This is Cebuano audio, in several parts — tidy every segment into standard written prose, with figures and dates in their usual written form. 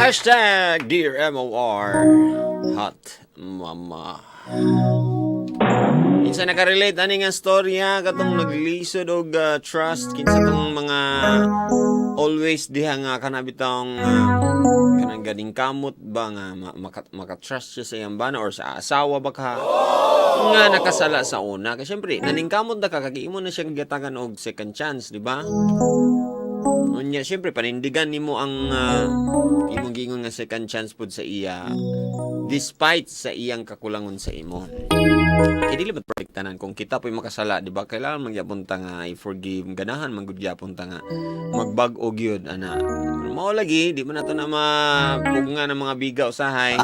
#DearMOR Hot Mama. Kinsa nakarelate ani nga storya, katong naglisod og trust? Kinsa tong mga always diha nga kana bitong kanang ganing kamot ba nga maka-trust siya sa iyang bana or sa asawa ba ka nga nakasala sa una? Kasi syempre naningkamot na ka, kag imo na siya gatagan og second chance, di ba? Unya syempre panindigan nimo ang imong giingon nga second chance pud sa iya despite sa iyang kakulangon sa imo. Kay dili ba perfect tanan? Kung kita po'y makasala, di ba? Kailangan magyapon ta nga i-forgive, ganahan man gud gyapon ta nga magbag-o gyud ana. Pero mao lagi, di man nato na mapugngan ng mga biga usahay.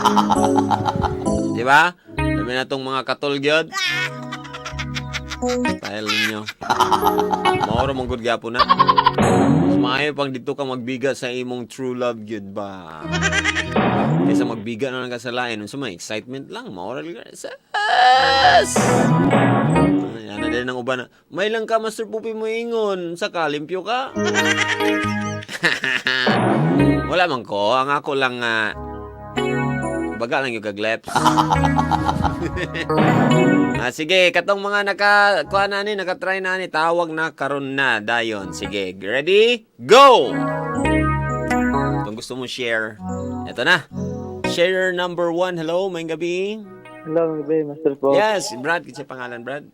Di ba? Labi na tong mga katol gyud. Style ninyo. Mao ra man gud gyapon na. Mas maayo pang dito ka magbiga sa imong true love gyud ba, kaysa magbiga na lang ka sa lain. Unsa may excitement lang, mao ra lagi. Sus! Ay, ana din ang uban na. May lang ka, Master Pupi, mo ingon. Sa ka, limpyo ka. Wala man ko. Ang ako lang, baga lang yung kagleps. Ah, sige, katong mga naka kuha na ni, naka-try na ni, tawag na karon na dayon. Sige, ready? Go! Kung gusto mo share, eto na. Share number 1. Hello, maayong gabi. Hello, gabi, Master Pops. Yes, Brad, kinsa pangalan, Brad?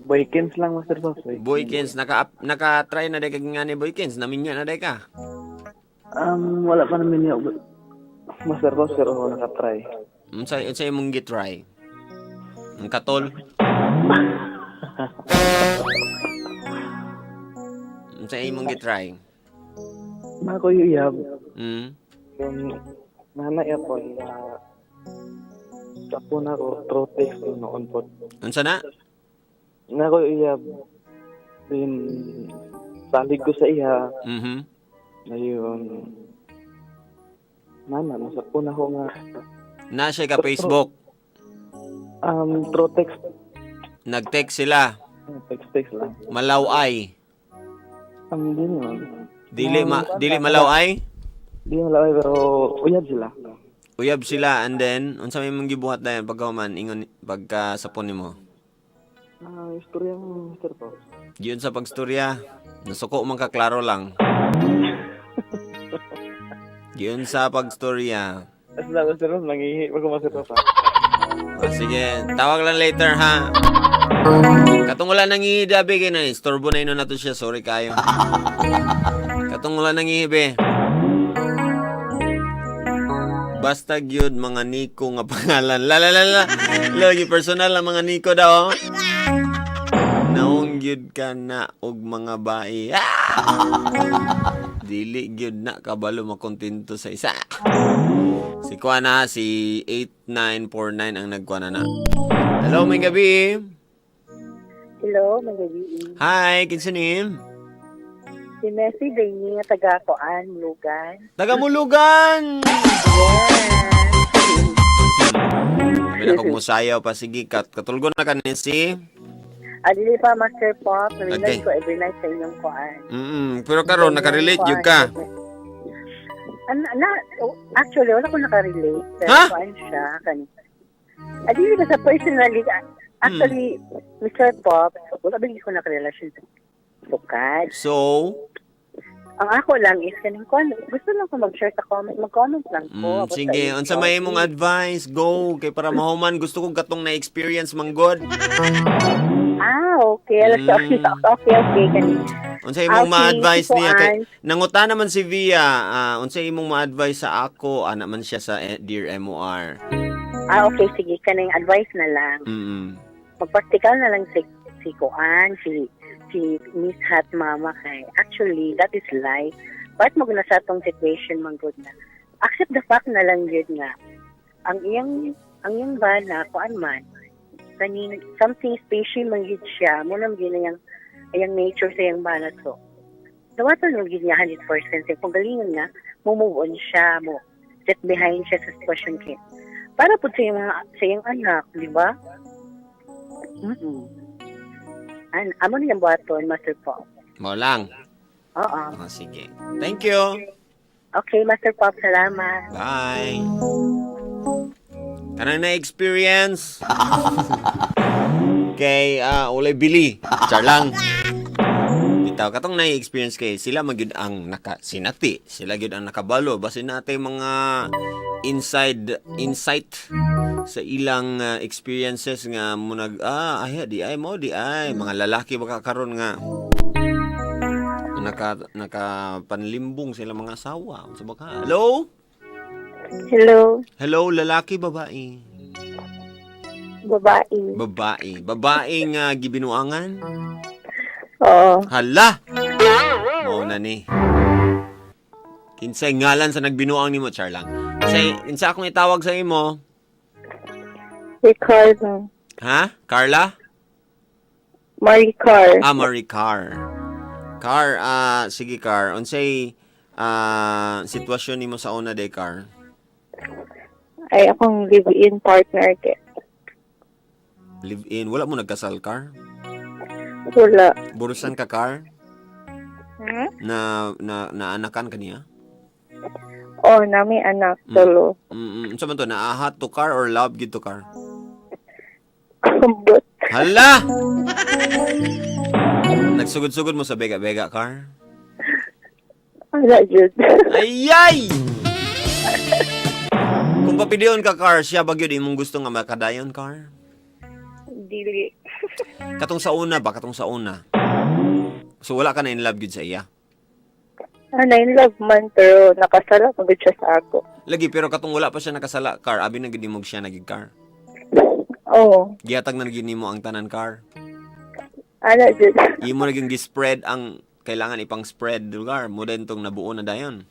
Boykins lang, Master Pops. Boykins. Boykins, naka-try na day kag nga ni Boykins, naminyo na day ka? Wala pa naman niya, Master Pops, pero naka-try. Unsa imong gi-try? Ang katol? Unsa imong gi-try? Na ako yung iyab. Yung nanay ako na ako na ako, through text noon po. Unsa na? Na ako yung iyab. Then, salig ko sa iya. Ngayon, nana, nasakpo na ako nga. Na siya ka Facebook. Through text. Nag-text sila. Text-text lang. Malaway. Di naman. Dili malaway? Di malaway, pero uyab sila. Uyab sila, and then unsa may imong gibuhat dayon pagka man ingon pagka sapon nimo? Ah, istorya mo, Mr. Pops. Giyon sa pagstorya, nasuko man ka, klaro lang. Giyon sa pagstorya. Basta, Mr. Pops, nangihi pag Mr. Pops. Ah, sige, tawag lang later ha. Katong wala nang dabi kay na istorbo na ino nato siya, sorry kayo. Katong wala nang be. Basta gyud mga Nico nga pangalan. La la la la. Lagi personal ang mga Nico daw. Naong gyud ka na og mga bae. Ah! Dili gyud na kabalo makontento sa isa. Si kuha na, si 8949 ang nagkuha na na. Hello, maayong gabi. Hello, magabi. Hi, kinsa ni? Si Messi Daini, taga Koan, Mulugan. Taga Mulugan! Yes. May nakog musayaw pa. Sige, katulgo na ka ni si. Adili pa, Master Pop. Narinig ko every night sa inyong koan. Pero karon nakarelate jud ka. Na, oh, actually, wala ko nakarelate. Pero Ha? kuan siya. Kani. Adili ba sa personally, actually, Mr. Pop, wala ba ko nakarelasyon sa sukad. So, Ang ako lang is kaning kuan, gusto lang ko mag-share sa comment, mag-comment lang ko about sa sige, inyong unsa may imong advice? Go kay para mahuman, gusto ko katong na-experience manggod. Ah, okay. Okay. Kani. Unsa imong Ah, ma-advise si niya kay Kuan. nanguta naman si Via, unsa imong ma-advise sa ako, ana man siya sa Dear MOR. Ah, okay, sige. Kaning advice na lang. Magpraktikal na lang si Kuan, si Miss Hat Mama kay actually that is life. But mo na sa atong situation man gud na. Accept the fact na lang yun nga ang iyang bana kuan man kaning something special man gyud siya mo nang gyud na yang nature sa iyang bana, so dawatan mo gyud niya 100% kung galingon nga mo move on siya, mo set behind siya sa sitwasyon kay para pud sa iyang sa iyang anak, di ba? An amo niyang buhaton, Master Paul. Mao lang. Oo. Ah, sige. Thank you. Okay, Master Pop, salamat. Bye. Kanang na-experience. Kay ulay bili. Char lang. Bitaw katong na-experience kay sila magyud ang nakasinati, sila gyud ang nakabalo basin natay mga inside insight sa ilang experiences nga munag ay di ay mo di ay mga lalaki baka karon nga nakapanlimbong sila mga asawa unsa ba ka? Hello? Hello, Hello, lalaki, babae? babae. Babae. Babae nga gibinuangan? Oo. Hala! Mao na ni. Kinsay ngalan sa nagbinuang nimo, char lang. Kinsay, kinsa akong itawag sa imo? Ricardo. Ha? Carla? Maricar. Ah, Maricar. Car, sige Car. Unsay sitwasyon nimo sa una day, Car? Ay, akong live-in partner ke. Live in. Wala mo nagkasal, Car? Wala. Burusan ka, Car? Hmm? Na, na, naanakan ka niya? Oh, nami anak, tulo. Unsa man to? Naahat to car or love gid to car? Kumbot. Hala! Nagsugod-sugod mo sa bega-bega, car? Wala, Jud. Ayay! Kung papidion ka, car, siya ba gyud imong gusto nga makadayon, car? Dili. Katong sa una ba? Katong sa una. So wala ka na in love gyud sa iya. Ah, na in love man, pero nakasala magud siya sa ako. Lagi, pero katong wala pa siya nakasala, car, abi na gyud nimo siya nagig car. Oo. Gihatag na gyud nimo ang tanan, car. Ana, Jud. Imo na gyud gi-spread ang kailangan ipang spread lugar mo din tong nabuo na dayon.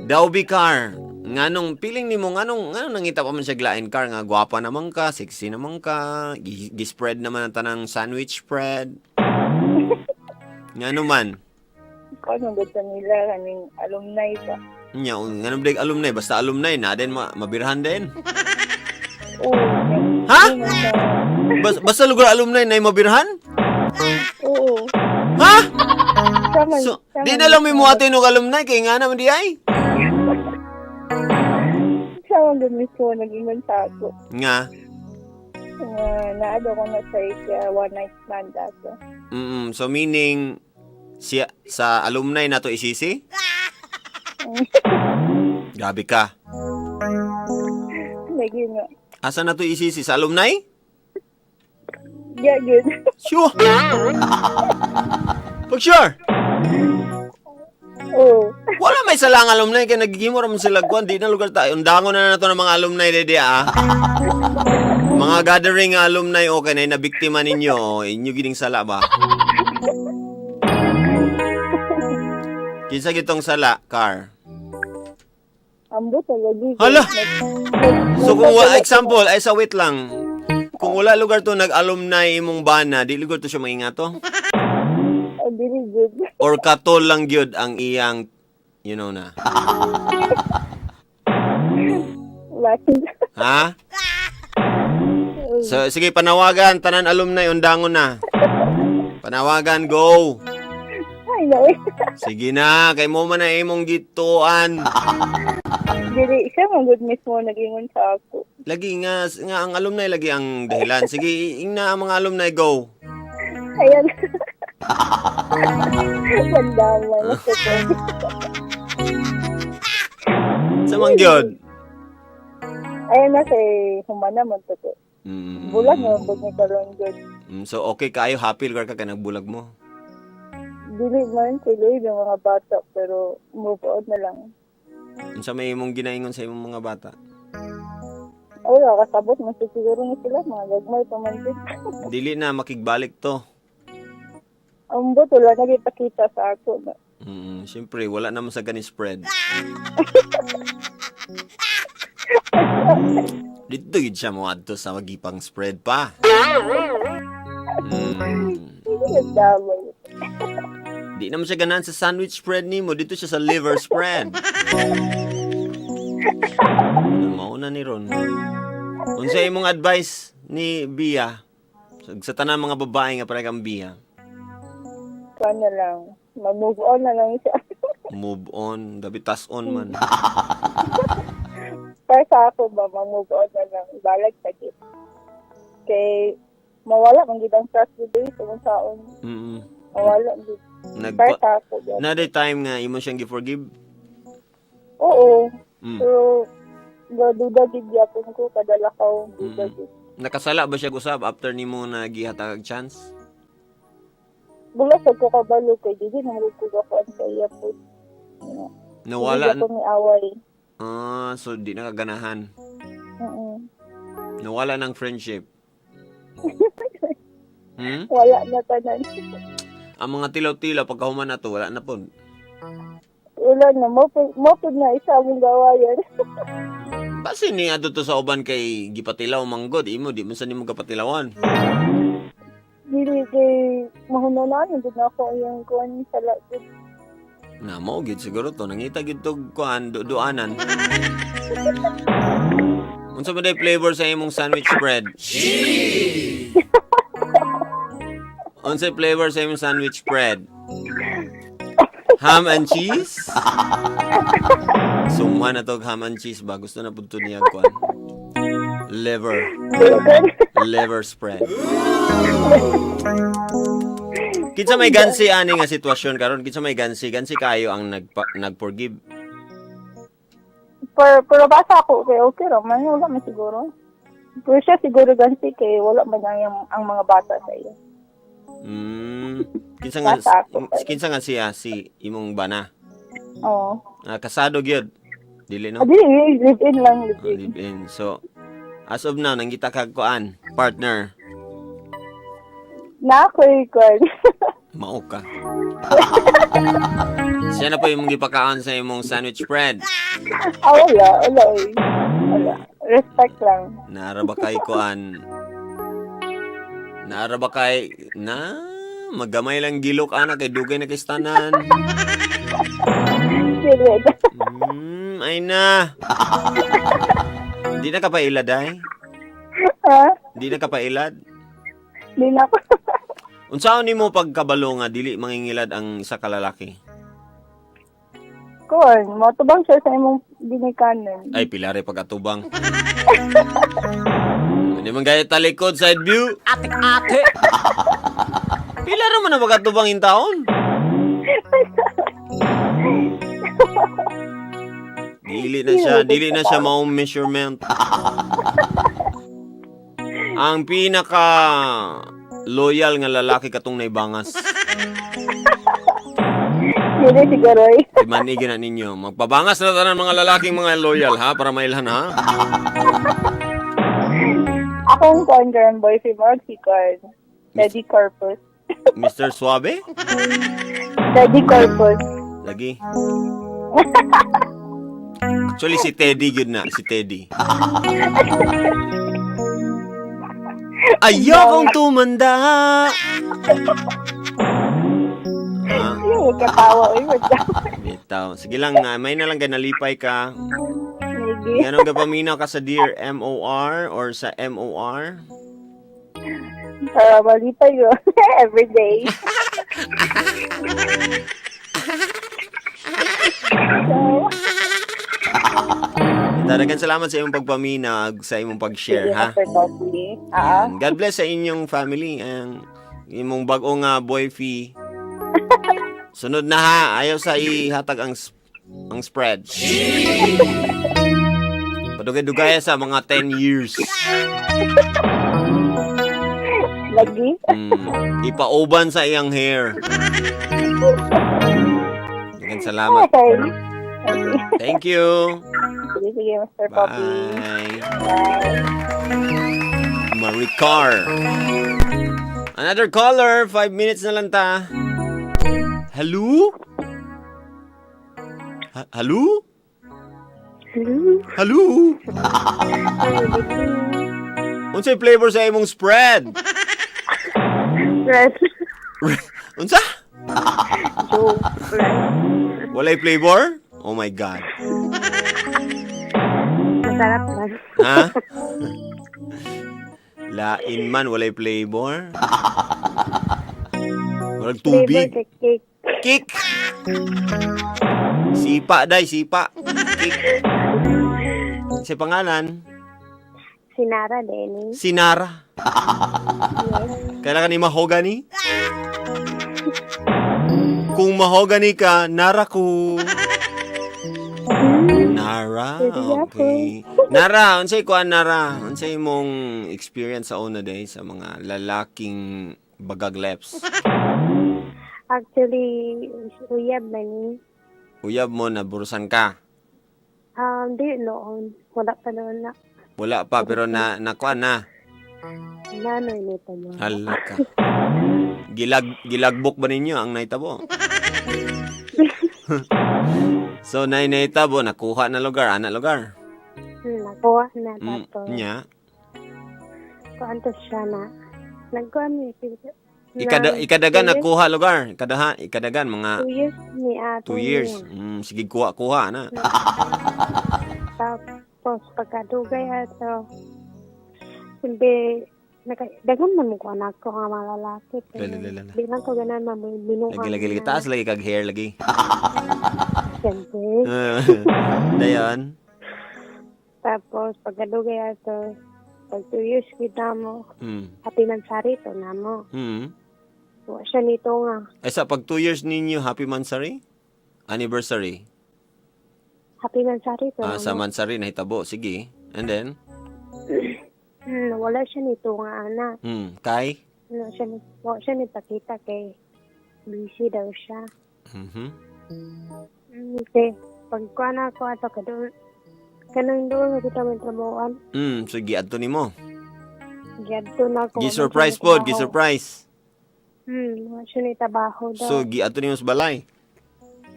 Dawbi car. Nganong piling nimo nganong nangita pa man siya glain car nga gwapa naman ka, sexy naman ka, gi-spread naman ang tanang sandwich spread. Ngano man? Ikaw nang gud sa nila, kaning alumni pa. Nya nganong blig alumni basta alumni na din mabirhan din. Oo. Ha? Basta lugar alumni na mabirhan? Oo. Ha? Sama, So, di na lang may muati og alumni kay nga naman di ay. Siya ang gud mismo nag-ingon sa ako. Nga. Nga, naado ko na sa one night stand ato. So meaning siya sa alumni na to isisi? Grabe ka. Lagi nga. Asa na to isisi sa alumni? Yeah, good. Sure. Pag sure. Oo. Wala may salang alumni kay nagigimo ra man sila kwan di na lugar tayo. Undangon na nato ng mga alumni dede ah. Mga gathering nga alumni okay na nabiktima ninyo, oh, inyo gining sala ba? Kinsa gitong sala, car? Ambo talaga. Hala! So kung wa, example, ay sa wait lang. Kung wala lugar to nag-alumni imong bana, di lugar to siya maingato? Oh, dili good. Or katol lang gyud ang iyang you know na. Laki. Ha? So sige panawagan tanan alumni undangon na. Panawagan go. Ay, no. Sige na kay mo man na imong gituan. Dili, siya man good mismo nag-ingon sa ako. Lagi nga nga ang alumni lagi ang dahilan. Sige ingna ang mga alumni go. Ayan. Bandaman. Sa man gyud. Ayan na kay humana man to ko. Bulag nga bud ni karon good. So okay kayo happy lugar ka kay nagbulag mo. Dili man tuloy yung mga bata pero move on na lang. Unsa may imong ginaingon sa imong mga bata? Wala, kasabot man siguro ni sila mga gagmay pa man din. Dili na makigbalik to. Ambot wala na gipakita sa ako na. Siyempre, wala naman sa gani spread. Dito yun siya mo adto sa magipang spread pa. Hindi nagdamay. Di naman siya ganahan sa sandwich spread nimo, dito siya sa liver spread. Mauna ni Ron. Unsa imong advice ni Bia? Sa tanan mga babae nga pare kang Bia. Kuan na lang. Mag-move on na lang siya. Move on, dabi tas on man. Para sa ako ba, mag-move on na lang. Balag sa gid. Kay, mawala man gid ang trust with this kung saon. Mawala gid. Nag Para sa ako ba. Na day time nga imo siyang gi-forgive. Oo. Pero, duda gid gyapon ko kada lakaw, duda gid. Nakasala ba siya usab after nimo na gihatag chance? Wala sa ko kabalo kay dili na ko gakuan sa iya po. Nawala. Hindi ko ni away. Ah, so di na kaganahan. Mm. Nawala ng friendship. Wala na tanan. Ang mga tilaw-tilaw pagkahuman na to, wala na po. Wala na mo mo pud na isa among gawayan. Base ni adto to sa uban kay gipatilaw manggod imo di man sa nimo gapatilawan. Dili kay mahunanan gud na ako yung kuan sa gud. Na mo gid siguro to nangita gid tog kuan duanan. Unsa man day flavor sa imong sandwich spread? Unsa flavor sa imong sandwich spread? Ham and cheese? Summa na tog ham and cheese ba? Gusto na pud to niya kuan. Liver. Liver spread. Kinsa may gansi ani nga sitwasyon karon? Kinsa may gansi? Gansi kayo ang nag-forgive. Pero basta ako kay okay ra man, wala man siguro. Pero siya siguro ganti kay wala man ang mga bata sa iya. Kinsa nga Basta ako. kinsa nga siya si imong bana? Oo. Ah, kasado gyud. Dili no? Ah, dili, live in lang, live Ah, in. live in. So as of now nangita kag kuan partner. Na ako'y kuan. Mao ka. Siya na po yung gipakaon sa imong sandwich spread. Ah, wala, wala. Oy. Wala. Respect lang. Naara ba kay kuan? Naara ba kay na magamay lang gilok ana kay dugay na kay stanan. Period. Ay na. Di na ka pailad ay? Ha? Di na ka pailad? Di na ako. Unsaon nimo pagkabalo nga dili mangingilad ang isa ka lalaki? Kuan, motubang siya sa imong ginikanan. Ay pilare pag-atubang. Hindi man gaya talikod side view. Ate-ate. Pila ra man ang pag-atubang in taon? Dili na siya maong measurement. Ang pinaka loyal nga lalaki katong naibangas. Dili siguro eh. Manigin na ninyo. Magpabangas na tanan mga lalaking mga loyal ha para mailhan ha. Akong kuan karon boyfriend mo si kuan. Teddy Corpus. Mr. Suave? Teddy Corpus. Lagi. Actually si Teddy yun na, si Teddy. Ayokong tumanda. Ah, Yung katawa oy, wag bitaw. Sige lang, may na lang ganalipay ka. Maybe. Ganun ka paminaw ka sa Dear MOR or sa MOR? Para malipay yun. Every day. So, Daragan salamat sa imong pagpaminaw, sa imong pag-share, sige, ha? Mr. Toby. Ah, Ayan. God bless sa inyong family, ang imong bag-o nga boy fee. Sunod na ha, ayaw sa ihatag ang spread. Padugay-dugaya sa mga 10 years. Lagi. Ipauban sa iyang hair. Daghang salamat. Okay. Okay. Thank you. Sige, sige, Mr. Poppy. Bye. Bye. Maricar. Another caller. 5 minutes na lang ta. Hello? Hello? Hello. Hello? Unsay flavor sa imong spread? Red. Unsa? Joke. Red. Walay flavor? Oh my God. Masarap lang. Ha? Lain man, walay flavor. Pero Murag Flavor tubig. kay cake. Kick. Sipa day, sipa. Kick. Sa pangalan, Sinara, Denny. Sinara. Yes. Kailangan ni mahogany? Kung mahogany ka, nara ko. Nara, okay. Nara, unsay kuan Nara? Unsay imong experience sa una day sa mga lalaking bagag leps? Actually, uyab na ni. Uyab mo na burusan ka. Di noon. Wala pa noon na. Wala pa pero na nakuan na. Nanoy nito mo. Hala ka. Gilagbok ba ninyo ang naitabo? So nay naitabo nakuha na lugar, ana lugar. Nakuha na tapos. Nya. Kuan to siya na. Nagkuan ni. Ikadagan nakuha lugar. Ikadaha, ikadagan mga 2 years ni ato. 2 years. Niya. Sige kuha kuha na. Tapos pagkadugay ato. Hindi naka daghan man mo ko anak ko nga mga lalaki. Pero Lala, lala, lala. di lang ko ganan man binuang. Lagi lagi lagi taas lagi kag hair lagi. Siyempre. Dayon. Tapos pagkadugay ato, pag 2 years kita mo, happy mansari to na mo. Wa siya nito nga. Ay sa pag 2 years ninyo happy mansari? Anniversary. Happy mansari to Ah, na sa mo. mansari nahitabo. Sige. And then Wala siya nito nga ana. Kay Wala siya, wa siya nipakita kay busy daw siya. Okay. Pagkuha na ako ato ka doon. Kanang doon kita may trabahoan. Sige adto nimo. Giadto na ako. Gi surprise pod, gi surprise. Wa siya ni trabaho daw. So gi adto nimo sa balay.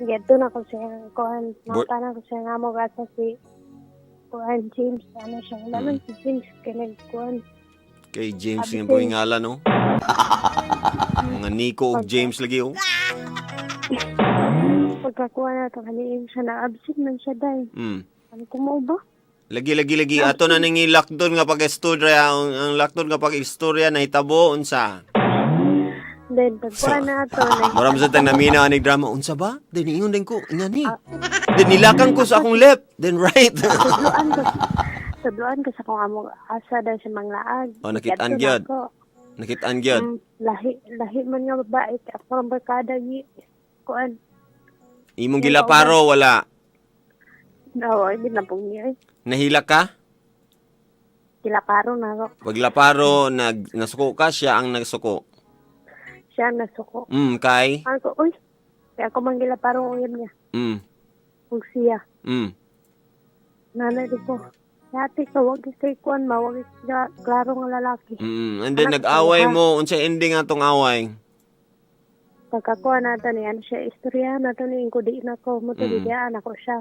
Giadto na ko siya kuan. Mata na ko siya nga mo gasa si kuan James. Ano siya? Wala man si James kanag kuan. Kay James Sabi nga ko po yung ngalan, no? Mga Nico ug James lagi, oh. Pagkakuha na to kaniin siya na absent man siya dahil. Ano ko mo ba? Lagi lagi lagi ato na ning lockdown nga pag-istorya ang lockdown nga pag-istorya nahitabo unsa. Then pagkuha na to Mura mo sa tang namina ani drama unsa ba? Then ingon din ko ingani. Then nilakang ko sa akong left, then right. Tudloan ko sa akong among asa daw sa manglaag. Oh, nakitaan Giadto na gyud. ako. Nakitaan gyud. Lahi lahi man nga babae kay ako ang barkada gi kuan. Imong gilaparo wala. No, ay binabong niya. Eh. Nahila ka? Gilaparo na ako. Paglaparo nag nasuko ka siya ang nagsuko. Siya ang nasuko. Kay. Ako, uy. Kaya ako man gilaparo ang uyab niya. Ug siya. Nanay di ko. Yati ka, wag kay kuan ma, wag ka klaro nga lalaki. And then Anak, nag-away ha? mo unsa ending atong away? Pagkakuha nato ni ano siya, istorya nato ni ko di na ko, mo mm. ako siya.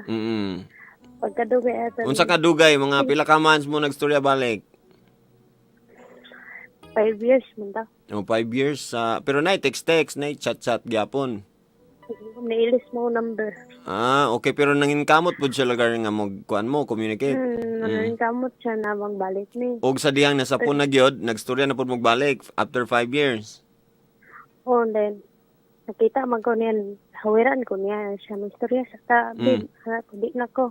Pagkadugay ato Unsa ka dugay mga pila ka months mo nagstorya balik? 5 years man ta. O 5 years sa pero nay text text nay chat chat gyapon. Nailis mo number. Ah, okay pero nangin kamot pud siya lugar nga mo kuan mo communicate. Kamot siya na magbalik ni. Og sa dihang nasapon na gyud, nagstorya na pud magbalik after 5 years. Oh, and then nakita man ko niyan, hawiran ko niya siya may istorya sa ta, babe, anak ko, di na ko.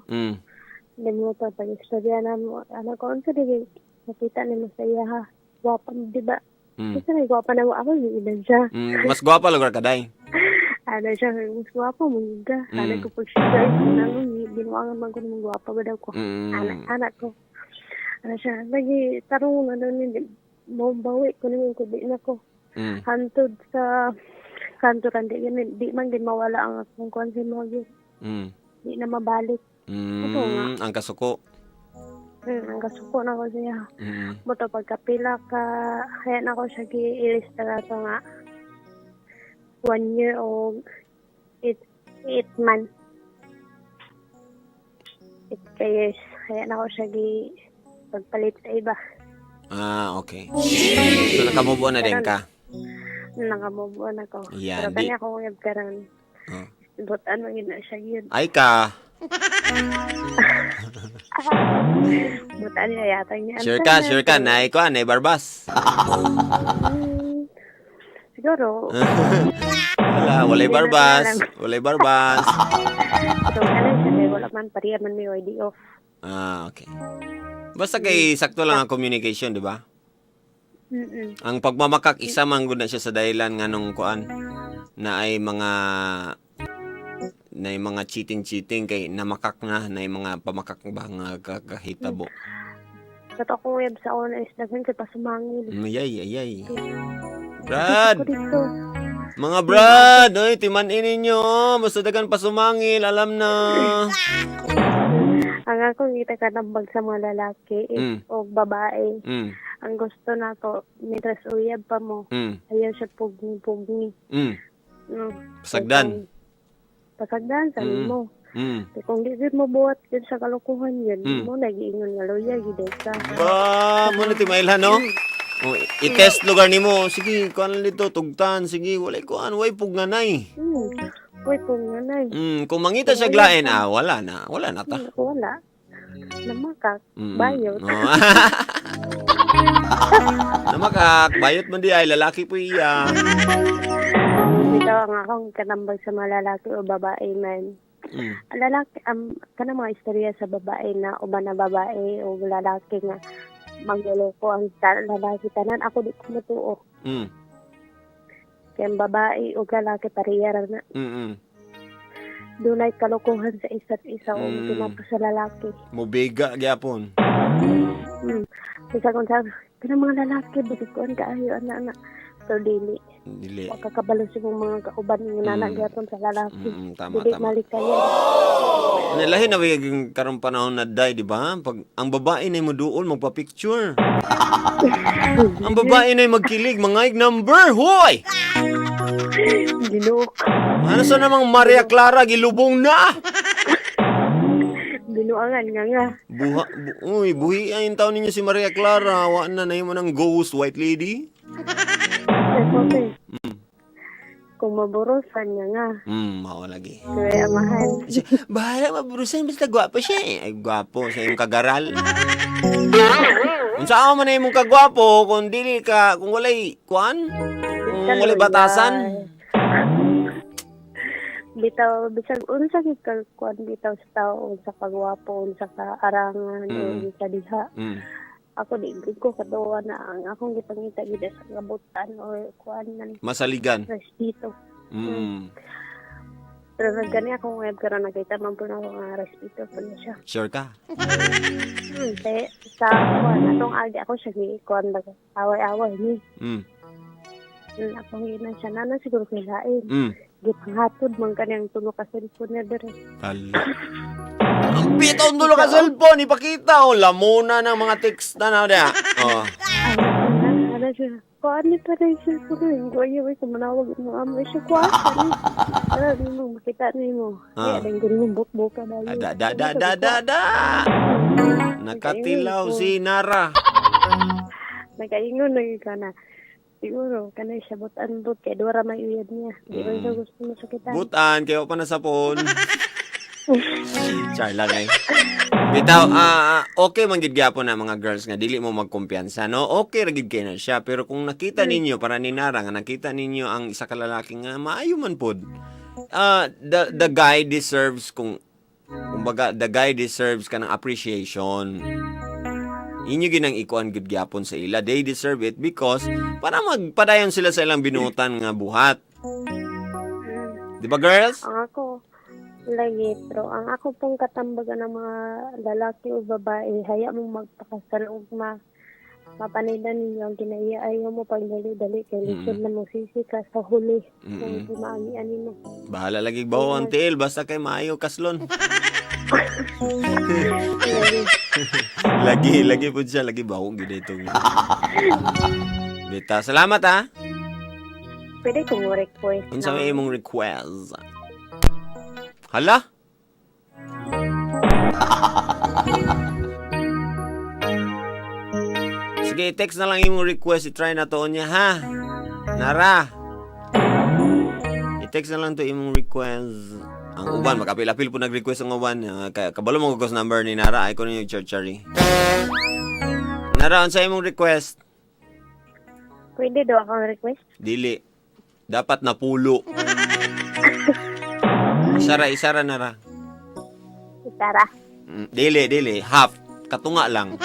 Then mo pa pag istorya na mo, anak ko, unsa di nakita ni mo sa iya ha. Gwapa, di ba? Kasi may gwapa na mo ako, yung ilan siya. Mas gwapa lugar ka day. Ano siya, mas gwapa mo ka. Anak ko pag siya, guys, nang binuangan man ko ng gwapa ba daw ko. Anak, anak ko. Ano siya, lagi, tarong ano ni, mo bawi ko ni ko, di na ko. Hantod sa kanto kan di, yun, di man din mawala ang akong kuan sa mga yun. Di na mabalik. Ito nga. Ang kasuko. Ang kasuko na ko siya. Buto pagkapila ka, kaya na ko siya giilis talaga nga 1 year o 8 months. 8 years. Kaya na ko siya gi pagpalit sa iba. Ah, okay. So nakamove on na din ka. Nakamove on ako. Yan, Pero di- kanya akong uyab karon. Oh. Butan man gid na siya yun. Ay ka. Butan niya yata niya. Sure ka, sure ka. Nay ko, nay barbas. Siguro. Wala, walay Hindi na barbas. alam. Walay barbas. So, ano siya, kay wala man, pariya man may ID off. Ah, okay. Basta kay sakto lang ang communication, di ba? Mm-mm. Ang pagmamakak isa man gud na siya sa dahilan nganong kuan na ay mga cheating-cheating kay namakak na na ay mga pamakak ba nga kakahitabo. Kato akong web sa una is daghan kay pasumangil. Ayay, ayay. Brad, Ko dito. mga brad, oy, timan-in ninyo. Basta dagan pasumangil, alam na. Ang akong itakatambag sa mga lalaki is, o babae. Ang gusto nako mientras uyab pa mo, ayaw siya pugni-pugni. Pasagdan. Pasagdan sa mo. Kaya kung di mo buhat yun sa kalokohan yun, mo nagiingon nga loyal gid ka. Ba, mo na timailhan, no? Oh, i-test lugar nimo. Sige, kuan lang dito, tugtan. Sige, walay kuan, way pugnanay. Uy, kung nanay. Kung mangita siya glain, ah, wala na. Wala na ta. Wala. Namakak. Bayot. Oh. Namakak, bayot man di ay, lalaki po iya. Bitaw ang akong kanambag sa mga lalaki o babae man. Ang lalaki, kanang mga istorya sa babae na uban na babae o lalaki nga magloloko ang lalaki tanan ako di ko matuo. Kaya ang babae o lalaki pareha ra na. Dunay kalokohan sa isa't isa o tinapos sa lalaki. Mubiga gyapon. Bisa kung sa kanang mga lalaki buti ko ang kaayo ana nga. Pero dili. Dili. Wa kakabalo sa imong mga kauban nga nana gyapon sa lalaki. Tama, Dili tama. malikayan. Lahi na ba karong panahon na day, di ba? Pag ang babae na muduol magpa-picture. Ang babae na magkilig, mga number, hoy! Ginoo. Ano sa namang Maria Clara gilubong na? Binuangan nga nga. Buha, uy, buhi ay taon ninyo si Maria Clara. Wa na na mo ng ghost white lady. Okay. Kung maburusan nga nga. Mao lagi. Kaya amahan. Siya, bahala maburusan basta gwapo siya eh. Ay, gwapo sa imong kagaral. Unsa man na imong kagwapo kung dili ka kung walay kuan, kung walay batasan. Bitaw bisag unsa gyud ka kuan bitaw sa tao unsa ka gwapo unsa ka arangan unsa diha. Ako di gud ko katuwa na ang akong gipangita gid sa kabutan or kuan nan Masaligan. respeto. Pero gani akong web karon nakita man po na ako nga respeto po na siya. Sure ka? Te, sa kuan atong agi ako siya gi kuan ba away-away ni. Akong ginan siya nana siguro kay lain. Gipanghatod man kaniyang tulo ka cellphone niya dire. Tala. Ang pitaw dulo ka cellphone, ipakita oh, lamuna ng mga text na na diya. Oh. Ano siya? Kuan ni pa rin cellphone ko. Ayaw ay kumanawag mo ama siya kuan. Ano ni mo makita ni mo. Ah. Kaya dang mo bukbuka dayon. Da da da da da da. Nakatilaw si Nara. Nakaingon na yun ka na. Siguro, kanay siya butan but kay duwa ra may uyab niya. Di ba siya gusto mo sakitan? Butan kayo pa na sapon. Char lang eh. Bitaw, okay man gid gyapon na mga girls nga dili mo magkumpiyansa, no? Okay ra gid kay na siya, pero kung nakita ninyo para ni Nara nga nakita ninyo ang isa ka lalaki nga maayo man pod. The guy deserves kung kumbaga the guy deserves kanang appreciation. Inyo ginang ikuan gid gyapon sa ila. They deserve it because para magpadayon sila sa ilang binuotan nga buhat. Di ba, girls? Ang ako, lagi, pero ang ako pong katambagan ng mga lalaki o babae, haya mong magpakasal o mapanidan ninyo ang kinaiya. Ayaw mo pag dali-dali, kay lisod na mo sisi ka sa huli. Kung di maamian nimo. Bahala lagi bawo ang tiil basta kay maayo kaslon. Lagi. Lagi lagi pud siya lagi bawo gid itong. Bita, salamat ha. Pwede kong request. Unsa may imong request? Hala? Sige, text na lang imong request. I-try na to niya, ha? Nara. I-text na lang to imong request. Ang uban, makapil-apil po nag-request ang uban. Kabalo mo kung number ni Nara. Ay ko ninyo, Churchery. Nara, unsa imong request? Pwede daw akong request? Dili. Dapat napulo. Isara, isara na ra. Tara. Dili, dili. Half. Katunga lang.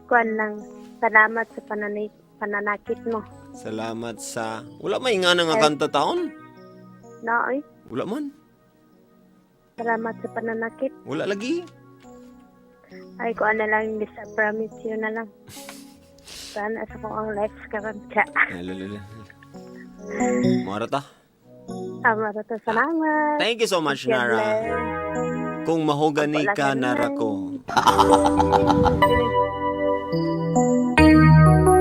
Kuan lang. Salamat sa pananakit mo. Salamat sa. Wala may nga na nga kanta taon? No, oy. Wala man. Salamat sa pananakit. Wala lagi. Ay, kuan na lang. This I promise you na lang. Sana sa kong ang life karon ka. Lalala. Mara ta. Tama ra to. Salamat. Thank you so much, God Nara. bless. Kung mahogani Wala ka, ka Nara naman. ko.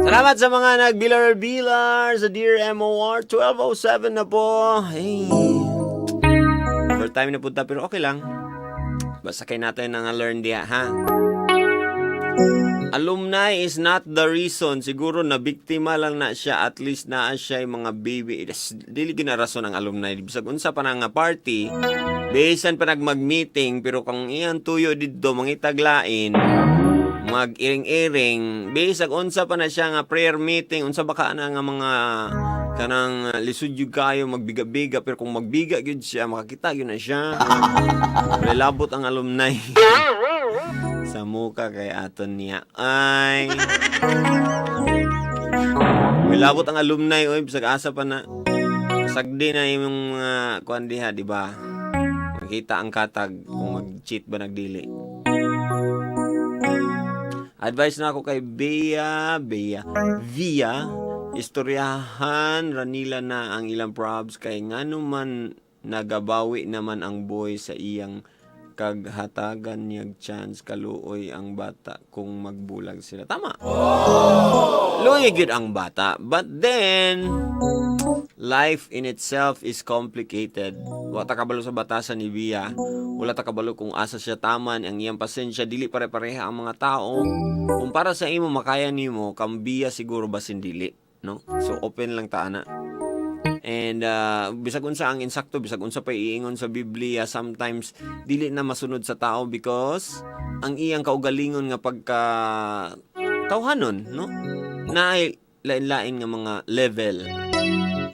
Salamat sa mga nagbilar-bilar sa Dear MOR. 12:07 na po. Hey. Overtime time na punta pero okay lang. Basta kay natin ang learn diya, ha? Alumni is not the reason. Siguro na biktima lang na siya. At least naa siya yung mga baby. Dili gyud na rason ang alumni. Bisag unsa pa na nga party, bisan pa nagmag-meeting, pero kung iyang tuyo didto, mangitaglain, mag-iring-iring, bisag unsa pa na siya nga prayer meeting, unsa ba ka na nga mga kanang lisod gyud kayo magbiga-biga, pero kung magbiga gyud siya, makakita gyud na siya. Labot ang alumni. Sa muka kay aton niya. Ay. May labot ang alumni oy, bisag asa pa na. Sagdi na yung mga kuan diha, di ba? Makita ang katag kung mag-cheat ba nagdili. Advice na ako kay Bea, Bea, Via, istoryahan ranila na ang ilang probs kay ngano man nagabawi naman ang boy sa iyang kaghatagan niyag chance, kaluoy ang bata kung magbulag sila. Tama. Luoy gyud ang bata. But then, life in itself is complicated. Wa ta kabalo sa batasan ni Bia. Wala ta kabalo kung asa siya taman, ang iyang pasensya, dili pare-pareha ang mga tao. Kung para sa imo makaya nimo, kang Bia siguro basin dili, no? So open lang ta ana. And bisag unsa ang insakto, bisag unsa pa iingon sa Biblia, sometimes dili na masunod sa tao because ang iyang kaugalingon nga pagka tawhanon, no? Na lain-lain nga mga level.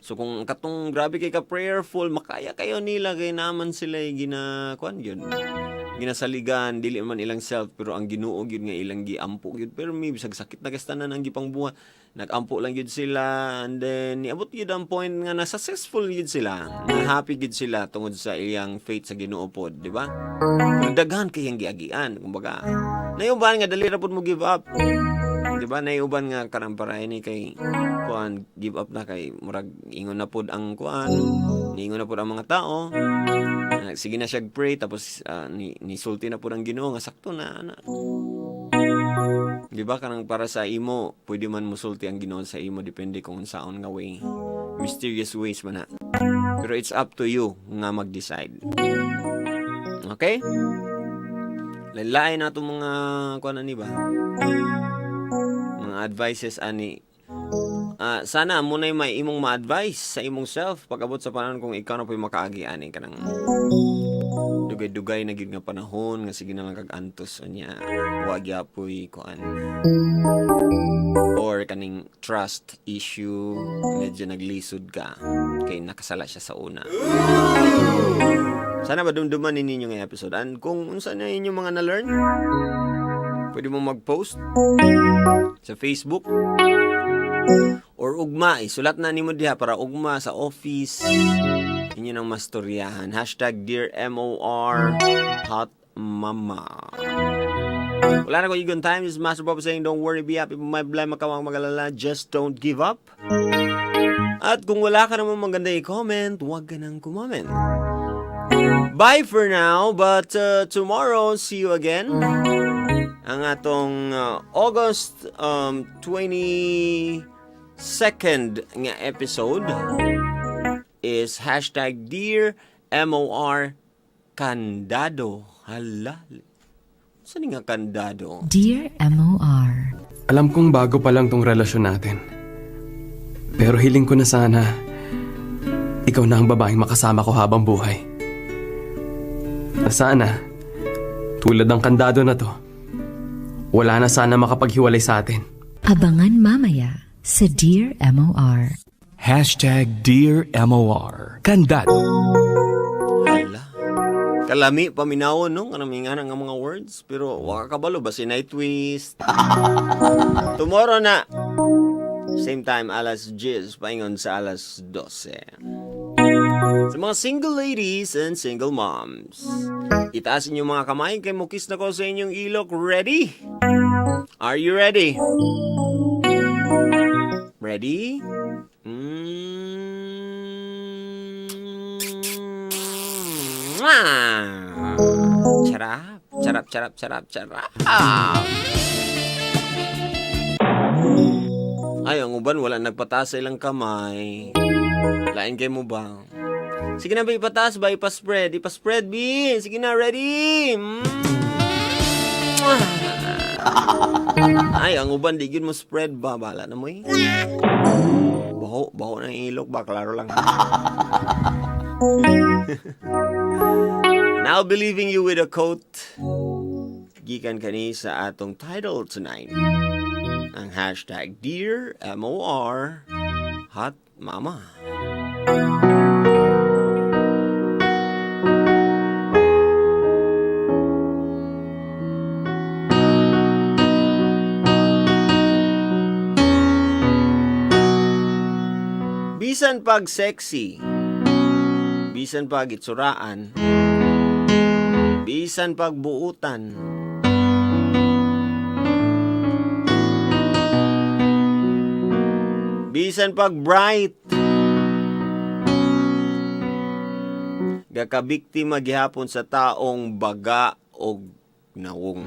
So kung katong grabe kay ka prayerful, makaya kayo nila kay naman sila gina kuan yun. Ginasaligan dili man ilang self pero ang Ginoo gyud nga ilang giampo gyud. Pero may bisag sakit na kastanan ang gipangbuhat, nagampo lang gyud sila and then niabot gyud ang point nga na successful gyud sila. Na happy gyud sila tungod sa iyang faith sa Ginoo pod, di ba? Pero daghan kay iyang giagian, kumbaga. Nayuban nga dali ra pud mo give up. Di ba naiuban nga kanang para ini kay kuan, give up na kay murag ingon na pod ang kuan, niingon na pod ang mga tao. Ah, sige na siya pray tapos ni sulti na pod ang Ginoo nga sakto na ana. Di ba kanang para sa imo, pwede man musulti ang Ginoo sa imo depende kung unsaon nga way. Mysterious ways man na. Pero it's up to you nga mag-decide. Okay? Lain-lain na itong mga kuan ani ba? Mga advices ani. Ah, sana mo na may imong ma-advise sa imong self pag-abot sa panahon kung ikaw na po'y makaagi ani kanang dugay-dugay na gyud nga panahon nga sige na lang kag antos unya wa gyapoy kuan or kaning trust issue, medyo naglisod ka kay nakasala siya sa una. Sana madumduman ninyo nga episode and kung unsa na inyong mga na-learn, pwede mo mag-post sa Facebook or ugma, isulat na nimo diha para ugma sa office inyo nang mastoryahan. #DearMORHotMama. Wala na ko igon time. This is Master Bob saying, don't worry, be happy. May problema ka, huwag mag-alala. Just don't give up. At kung wala ka naman maganda i-comment, huwag ka nang kumoment. Bye for now, but tomorrow, see you again. Ang atong August 22nd nga episode is #DearMORKandado. Hala. Saan nga kandado? Dear MOR. Alam kong bago pa lang tong relasyon natin. Pero hiling ko na sana, ikaw na ang babaeng makasama ko habang buhay. Na sana, tulad ng kandado na to, wala na sana makapaghiwalay sa atin. Abangan mamaya. Sa Dear MOR. #DearMOR. Kandat. Hala. Kalami paminawon, no? Kanang nga nga mga words. Pero waka kabalo ba si night twist. Tomorrow na. Same time, alas 10, paingon sa alas 12. Sa mga single ladies and single moms, itaas inyong mga kamay kay mukis na ko sa inyong ilok. Ready? Are you ready? Ready? Mwah! Charap, charap, charap, charap, charap. Ay, ang uban, wala nagpataas sa ilang kamay. Lain kay mo ba? Sige na, ba, ipataas ba? Ipaspread. Ipaspread, B. Sige na, ready? Mwah! Ay, ang uban, di yun mo spread ba? Bahala na mo eh. Baho, baho ng ilok ba? Klaro lang. Now believing you with a coat. Gikan kani sa atong title tonight. Ang #DearMORHotMama. Bisan pag sexy, bisan pag itsuraan, bisan pag buutan, bisan pag bright, gakabiktima gihapon sa taong baga og nawong.